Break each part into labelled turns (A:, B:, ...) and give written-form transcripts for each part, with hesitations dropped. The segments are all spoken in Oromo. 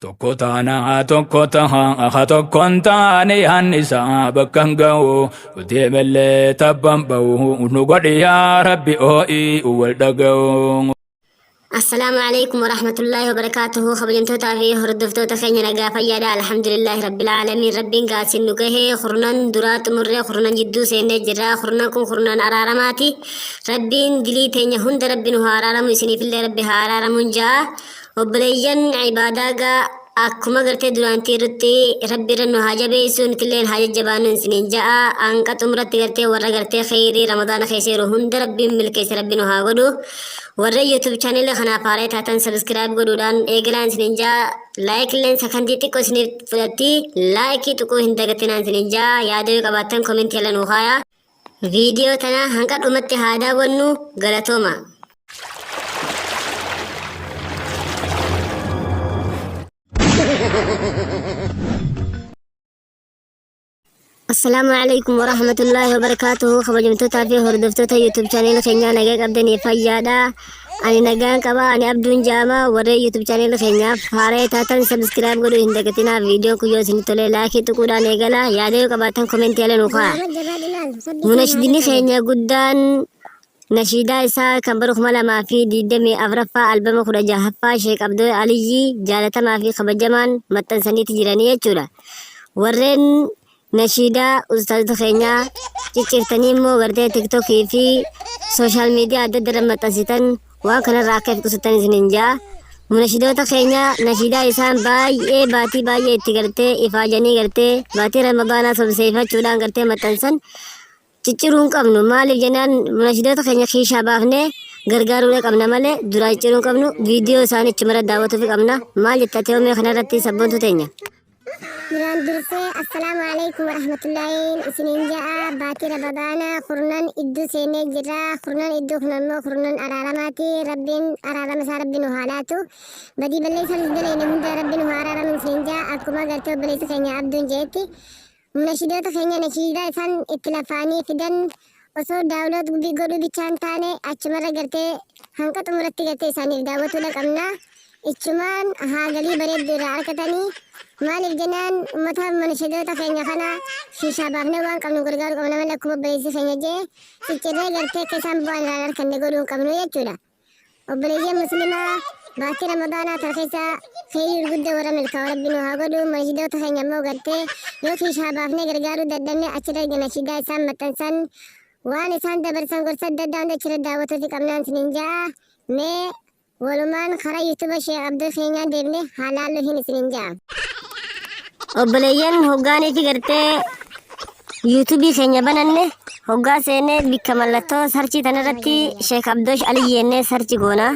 A: Tokko taanaa tokko tahaa ha tokkon taane yaanni isaa bakka hin ga'u deemellee tabban ba'u nu godhi yaa rabbi oo'ii wal dhaga'u.
B: Assalaamu alaikum warahmatullaahi wabarakaatuhu. Kabajamtootaa fi hordoftoota keenya nagaa fayyaadha. Alhamdulillaahi rabbil aalamiin. Rabbiin gaasin nu gahee kurnan duraa xumurree kurnan jidduu seennee jirra. Kurnan kun kurnan araaramaati. Rabbiin dilii teenya hunda rabbi nu haa araaramu, isiniifillee rabbi haa araaramuun ja'a. Obboleeyyan ibaadaa gaa akkuma gartee duraantii irratti rabbi irra nu haa jabeessu, nutilleen haa jajjabaannu isiniin ja'a. Hanqa xumuratti gartee warra gartee kheyrii ramadaana keessa yeroo hunda rabbiin milkeesse rabbi nu haa godhu. Warra YouTube channel kanaaf haaraa taatan subscribe godhuudhaan eegalaan isiniin ja'a. Like illeen sakandii xiqqoo isiniif fudhatti, like tuquu hin dagatinaan isiniin ja'a. Yaada yoo qabaattan komentii jala nuu kaaya. Viidiyoo tana hanga dhumatti haa daawwannu. Galatooma. Assalaamu alaikum warahmatullaahi wabarakaatuhu. Kabajamtootaa fi hordoftoota YouTube channel keenyaa, nagaa qabdanii fayyaadha. Ani nagaan qaba. Ani Abduun Jaama. Warreen YouTube channel keenyaaf haaraa taatan subscribe godhuu hin dagatinaa. Viidiyoon kun yoo isin tole laayikii tuquudhaan eegala. Yaada yoo qabaattan komentii jala nuu kaa'a. Munashidni keenya guddaan nashiidaa isaa kan bara 2024ffaa albama 16ffaa Sheek Abdoo Aliyyii jaalatamaa fi kabajamaan maxxansaniiti jiranii jechuudha. Warreen nashiidaa ustaazota keenyaa ciccirtanii immoo gartee tiktokii fi sooshaal miidiyaa adda adda irra maxxansitan, waan kanarraa akka if qusattan isiniin ja'a. Munashidoota keenya nashiidaa isaan baay'ee baatii baay'ee itti gartee ifaajanii gartee baatii ramadaanaa sobseeffachuudhaan gartee maxxansan cicciruu hin qabnu. Maaliif jennaan, munashidoota keenya kiishaa baafnee gargaaruudha qabna malee duraa cicciruu hin qabnu. Viidiyoo isaanii achumara daawwatuufi qabna. Maal jetta ati hoomee kanarratti, sabboontuu teenya?
C: Duraan dursee assalaamu alaikum warahmatullaahi isiniin ja'a. Baatii ramadaana kurnan idduu seennee jirra. Kurnan idduu kun ammoo kurnan araaramaati. Rabbiin araarama isaa rabbi nu haa laatu. Badii balleessanis daleene hunda rabbi nu haa araaramu isiniin ja'a. Akkuma gartee obboleessi keenya Abduun jeetti, nashidoota keenya nashiidaa isaan itti lafaanii fidan osoo download godhuu bichaan taane, achumarra gartee hanqa xumuratti gartee isaaniif daawwatuudha qabna. Ichumaan haa galii bareeddu irraa argatanii. Maaliif jennaan, ummata munashidoota keenya kana shiishaa baafnee waan qabnu gargaaruu qabna malee, akkuma obboleessi keenya jee, ciccirree gartee akka isaan bu'aan irraa hin arganne godhuu hin qabnu jechuudha. Obboleeyyan muslimaa, baatii ramadaanaa tan keessa kheyrii gurguddaa warra milkaa'u rabbi nu haa godhu. Masjidoota keenya immoo gartee yoo kiishaa baafnee gargaaruu dadhabne, achirra nashiidaa isaan maxxansan, waan isaan dabarsan, gorsa adda addaa hunda achirra daawwatuufi qabnaan isiniin ja'a. Mee walumaan karaa yuutuuba Sheekh Abdul keenyaa deemne haa laallu hin isiniin ja'a.
B: Obboleeyyan, hoggaanii fi gartee yuutuubii keenya bananne, hoggaa seenne, bikka mallattoo sarchii tanarratti Sheek Abdoosh Aliyyi jennee sarchi goona.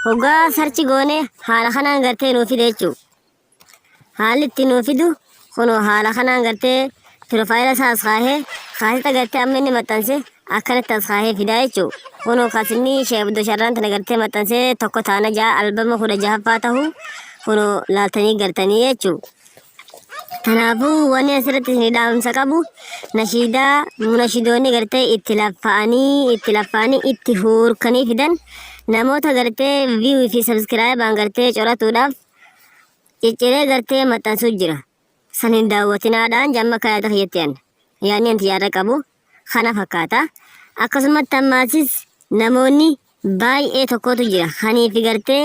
B: Hoggaa sarchi goone haala kanaan gartee nuu fide jechuudha. Haalli itti nuu fidu kunoo haala kanaan gartee piroofaayila isaa as kaahee, kaaseta gartee amma inni maxxanse akkanatti as kaahee fidaa jechuudha. Kunoo kaasinni Sheek Abdoosh arraan tana gartee maxxansee tokko taana ja'a albama 16ffaa ta'u kunoo laaltanii gartanii jechuudha. Kanaafuu wanni asirratti isin dhaamsa qabu, nashiidaa munashidoonni gartee itti laffa'anii itti laffa'anii itti huurkanii fidan namoota gartee view fi subscribe gartee coratuudhaaf cicciree gartee maxxansuu jira. San hin daawwatinaadhaan jamma akka yaada kiyyatti an. Yaadni anti yaada qabu kana fakkaata. Akkasumatti ammaasis namoonni baay'ee tokkotu jira. Kaniifi gartee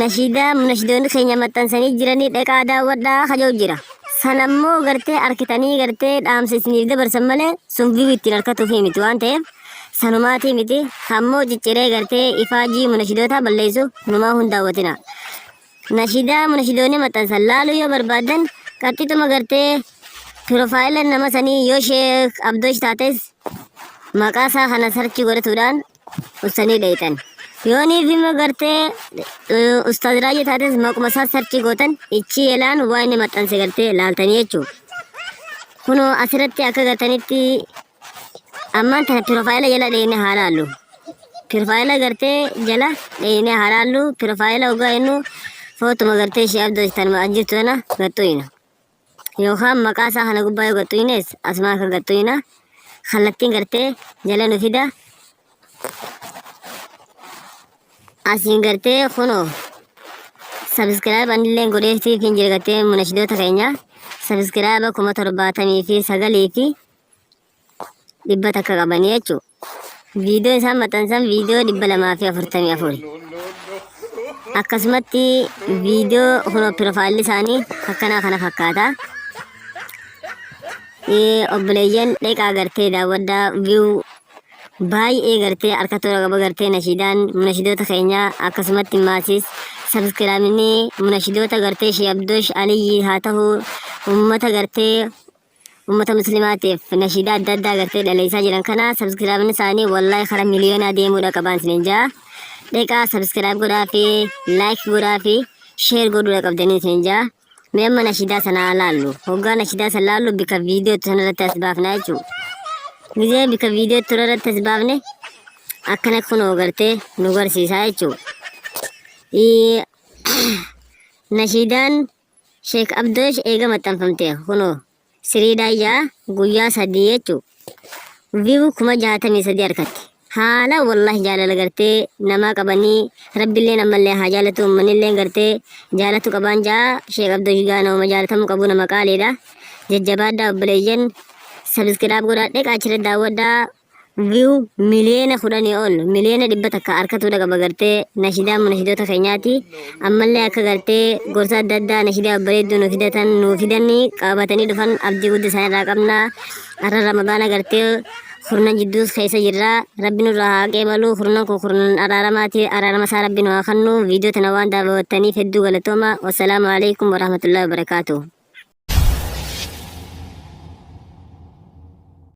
B: nashiidaa munashidoonni keenya maxxansanii jiranii dhaqaa daawwadhaa kaja'u jira. San ammoo gartee arkitanii gartee dhaamsa isiniif dabarsan malee sun view ittiin arkatuufi miti waan ta'eef sanumaatii miti. Ammoo cicciree gartee ifaajii munashidootaa balleessu numaa hun daawwatina. Nashiidaa munashidoonni maxxansan laaluu yoo barbaaddan, qaxxixuma gartee piroofaayila nama sanii, yoo Sheek Abdoosh taates maqaa isaa kana sarchii godhatuudhaan ussanii dheeyxan. Yooniif immoo gartee Ustaaz Raayyaa taates maquma isaa sarchii gootan, ichii yelaan waa inni maxxanse gartee laaltanii jechuudha. Kunoo asirratti akka gartanitti ammaan tana piroofaayila jala dheeyne haa laallu. Piroofaayila gartee jala dheeyne haa laallu. Piroofaayila ogaa innu footuma gartee ishee Abdoosh tanuma as jirtu tana gaxxuyna. Yookaan maqaa isaa kana gubbaa yoo gaxxuynes asumaan akka gaxxuyna. Kallattiin gartee jala nu fida. Asiin gartee kunoo Subscribe anillee godheefii hin jira gartee munashidoota keenya subscribe 79,100 qabanii jechuudha. Viidiyoo isaan maxxansan viidiyoo 244. Akkasumatti viidiyoo kunoo profile isaanii akkanaa kana fakkaata. Obboleeyyan, dheqaa gartee daawwadhaa. View baay'ee gartee harka toora qaba gartee nashiidaan munashidoota keenyaa. Akkasumatti maasis subscribeni munashidoota gartee Shee Abdoosh Aliyyi haa ta'u, ummata gartee ummata muslimaatiif nashiidaa adda addaa gartee dhaleessaa jiran kana subscribeni isaanii wallahi kara miliyoonaa deemuudha qabaan isiniin jaa. Dheqaa subscribe godhaa fi like godhaa fi share godhuudha qabdanii isiniin jaa. Mee amma nashiidaa sanaa laallu. Hoggaa nashiidaa san laallu bika viidiyoo sanarratti as baafna jechuudha. Gizee bika viidiyoo irratti as baafne akkana kunoo gartee nu garsiisaa jechuudha. Nashiidaan Sheek Abdoosh eega maxxanfamte kunoo siriidhaa ijaa guyyaa 3 jechuudha. View 63,000 harkatti. Haala wallahi jaalala gartee namaa qabanii, rabbilleen ammallee haa jaalatu, uummanilleen gartee jaalatu qabaan jaa. Sheek Abdoosh gaa nama jaalatamuu qabu, nama qaaliidha. Jajjabaadhaa obboleeyyan, subscribe godhaa, dheqaa achirra daawwadhaa. View miliyoona 10 ol, miliyoona 100 harkatuudha qaba gartee nashidaa munashidoota keenyaati. Ammallee akka gartee gorsa adda addaa nashidaa babbareedduu nu fidatan nu fidanii qabatanii dhufan abdii guddaa isaan irraa qabna. Har'a Ramadaana gartee kurnan jidduus keessa jirra. Rabbi nurraa haa qeebalu. Kurnan kun kurnan araaramaati. Araarama isaa rabbi nu haa kennu. Viidiyoo tana waan daawwattaniif hedduu galatooma. Wassalaamu alaikum warahmatullahi wabarakaatuh.